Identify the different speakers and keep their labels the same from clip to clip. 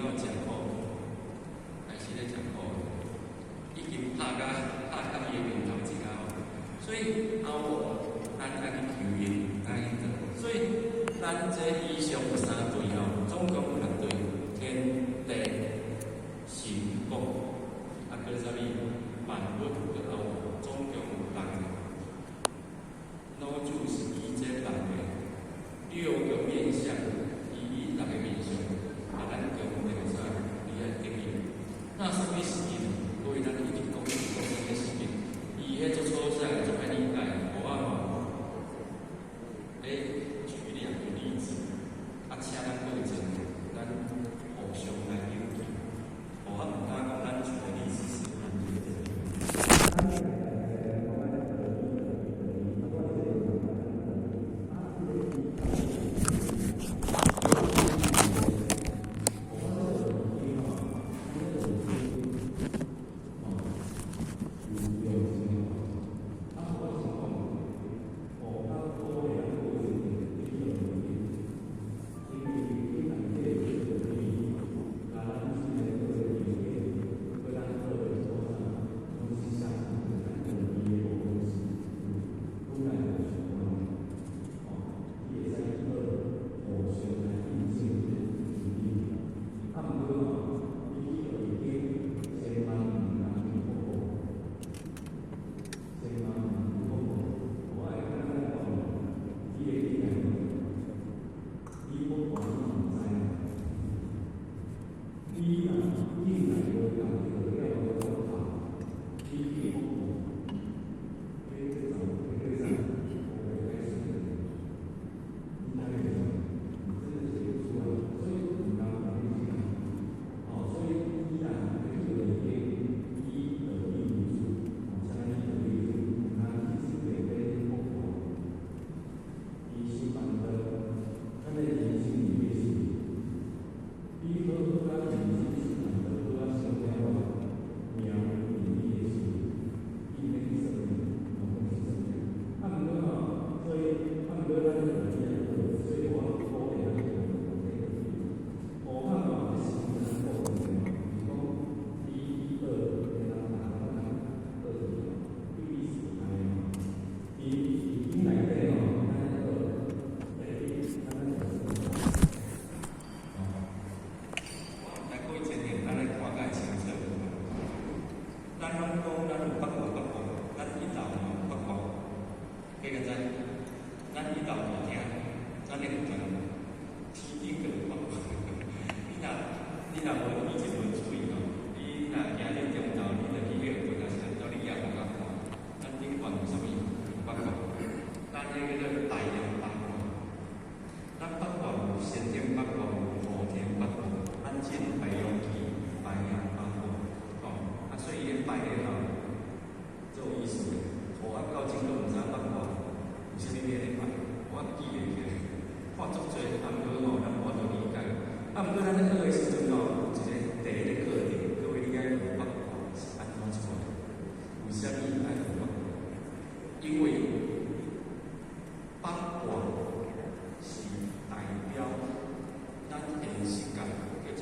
Speaker 1: 吼，食苦，開始咧食苦，已經拍甲伊的面頭前啊！所以後部咱愛去求因，愛去做。所以咱這以上有三對吼，總共有六對，天地神國，啊，閣啥物萬物閣後部，總共有六個。老子是以這六個面向，以六個面向，啊，咱共這個啥，你愛定義。那啥物是因？各位，咱一直講一直講啥物是因？伊彼足粗細，足歹理解，予我吼，咧舉兩個例子，啊，請咱各位咱互相來研究。我毋敢講咱舉的例子是完全正確。咱攏講咱有八卦八卦，咱一晝有八卦，計個知？咱一晝耳聽，咱會知天頂就有八卦。你若無以前無注意吼，你若今日中晝你就去歇睏，抑是按怎，你也無甲看。咱頂懸有啥物？八卦，咱彼個叫做大陽八卦。咱八卦有先天八卦，有後天八卦，咱進白陽氣，白陽八卦，吼，啊，所以伊咧拜咧吼，足有意思的。予我到今閣毋知影八卦有啥物物咧拜，我記袂起來，看足濟，啊，毋過吼，咱無法度理解。啊，毋過咱咧學的時陣吼，有一個第一個課程，各位你愛學八卦是按怎出來？為啥物愛學八卦？因為八卦是代表咱現實界，叫做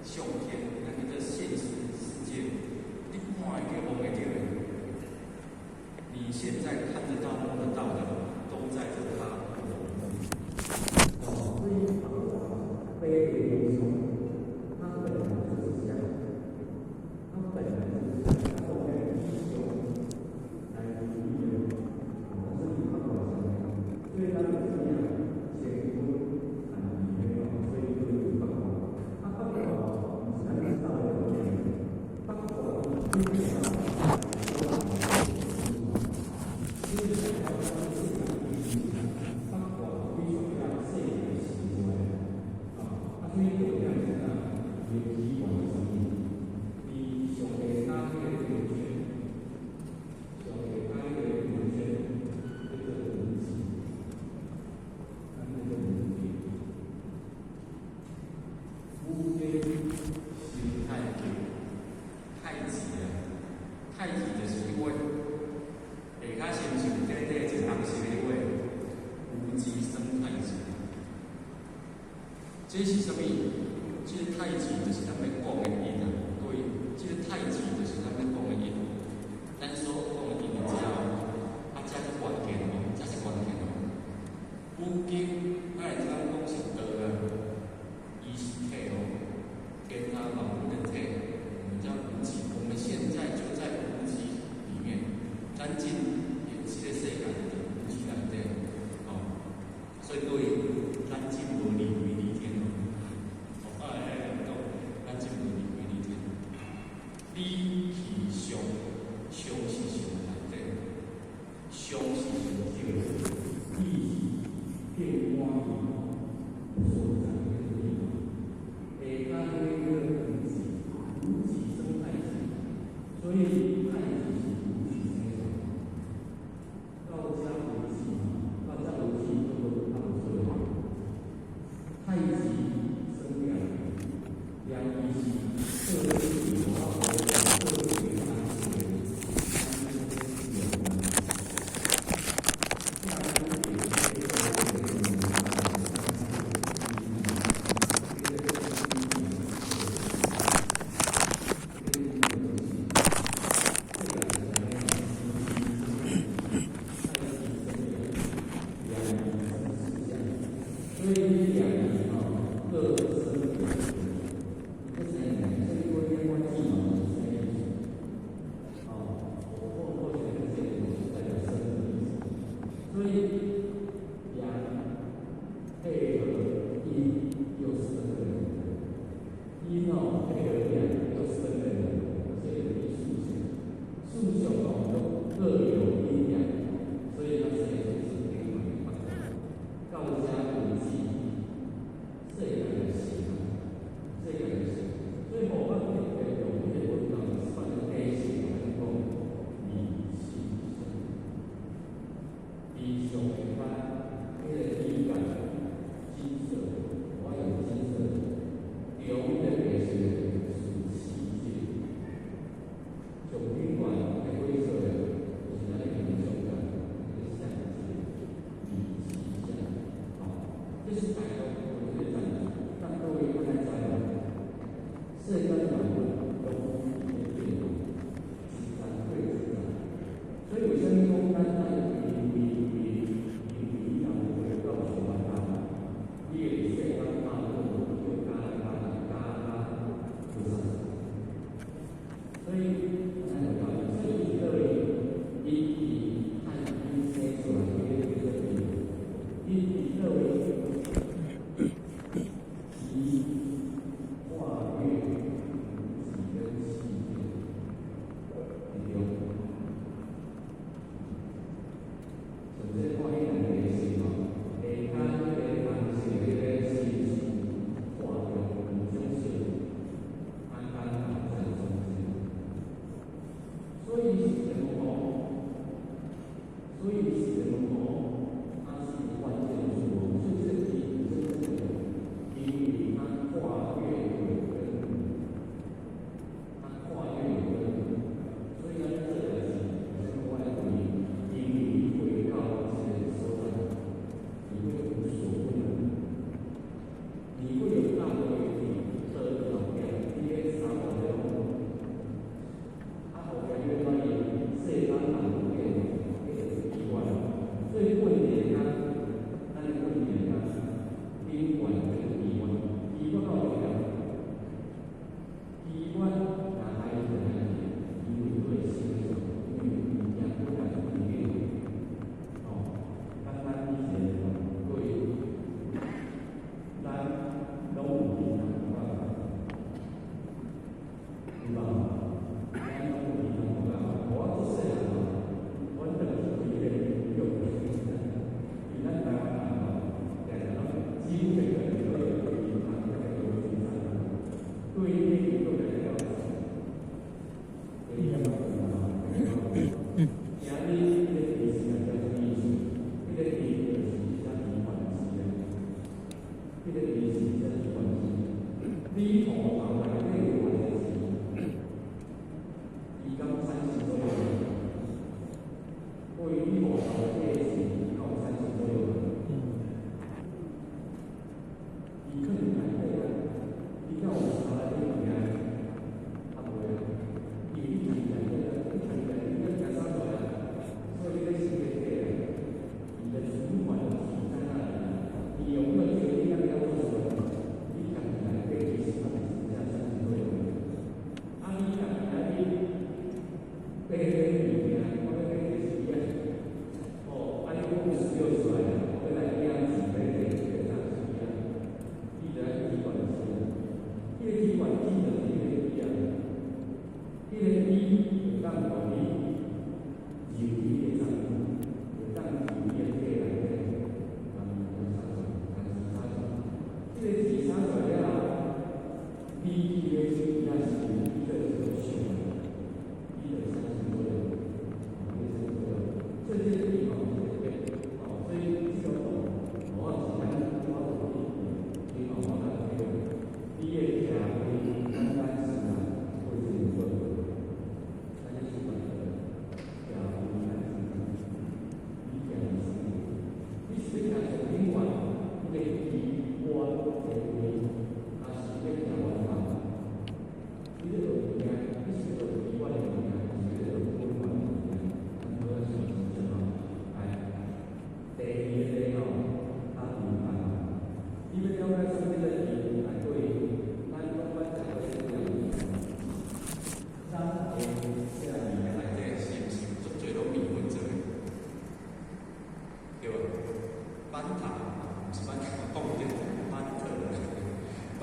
Speaker 1: 上天，咱叫做現實世界，你看會著、摸會著的。你現在看得到、摸得到的，都在這八卦。
Speaker 2: 哦，所以八卦飛流松，它本來就是這樣，它本來就是這樣，它都用吉凶來比喻的，哦，所以八卦是這樣，所以咱就是這樣，乾坤含義的，所以就有八卦。啊，八卦毋是咱知道的，八卦基本上因為八卦必須要細個習慣，啊，啊，所以重點是啥？伊的起源是啥物？伊上下打彼個圓圈，上下打彼個圓圈，叫做文字，咱叫做文字。
Speaker 1: 五天生太極，太極啊，太極就是彼畫，下跤親像短短一個紅色的畫，無極生太極。這是啥物？這這个太極就是咱欲講的因啊，各位，這个太極就是咱欲講的因。咱所講的因佇遮哦，啊，遮是關鍵哦，遮是關鍵哦。五經咱會通講是道啊，伊是體哦，天他萬物的體，我們叫無極。我們現在就在無極裡面，咱進這個世界佇無極內底，哦，所以各位，咱真無離鬼離天哦。我愛講，咱真無離鬼離天。你是上，上是上內底，上是上少的，
Speaker 2: 你是變換所在的地方。下跤那個無極，無極生太極，所以太極是無極生出來。到遮為止，到遮為止都無較無出來。太極生兩儀，兩儀是設計我設計當時的所以兩儀吼各生兩個，你這生兩，所以我我記嘛是啥意思？哦，我過去這個代表生的意思，所以陽配合陰又生了兩個，陰哦配合陽又生了兩個，所以有一數項，數項哦都各有陰陽，所以它生出是天環八卦。到遮為止，世界就成，世界就成。所以無我特別用這個文章算的底線來講，理氣相，理上下跤，彼個體感金色，我用金色，中的白色是氣節，上頂懸的灰色的，就是咱的形象感，這個象節，理氣相。好，這是大陸這個戰術，但各位應該知道，世間萬物攏佇咧變化，自然對自然。所以為啥物講咱愛因為因為因為伊人回到上萬大，你會世間拍轉，叫加加加加有啥？所以咱就講，所以伊倒位，伊佇漢陰生出來，彼個叫做陰，伊佇倒位，伊跨越無極跟氣變之中。像這看彼兩個是吼，下跤彼個紅色彼個是跨中兩種色，單單在中間。所以是怎麼講？所以是怎麼講？它是關鍵處哦。所以這個題真正的，因為它跨越有跟無，它跨越有跟無，所以咱做代誌，什麼我來回，因為你回到這個所在，你會無所不能，你會有大的為題，的後壁，你咧三步咧講，啊後壁你要發現世間萬物變，彼個是意外。所以過年啊，咱的過年啊，頂懸這個意外，意外到底啊？意外若來就來，因為會生，因為物件本來就會變。哦，簡單以前各位，咱攏有銀行戶口，有無？咱攏有銀行戶口。我做細漢吼，阮轉去開彼個郵局，佇咱台灣人吼，定定攏幾乎每個人都有銀行那個郵局帳戶，對彼個銀行來了，你感覺有無？今日彼個利息代表啥物意思？彼個利就是啥提款機啊？彼個利是啥提款機？你戶頭內底有偌濟錢，伊敢產生作用？對你戶頭內底的錢，敢有產生作用？伊可能內底啊，伊敢有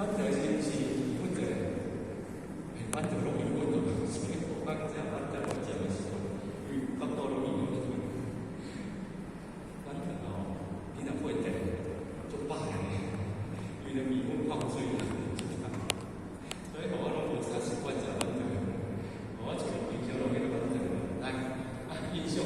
Speaker 1: 咱就是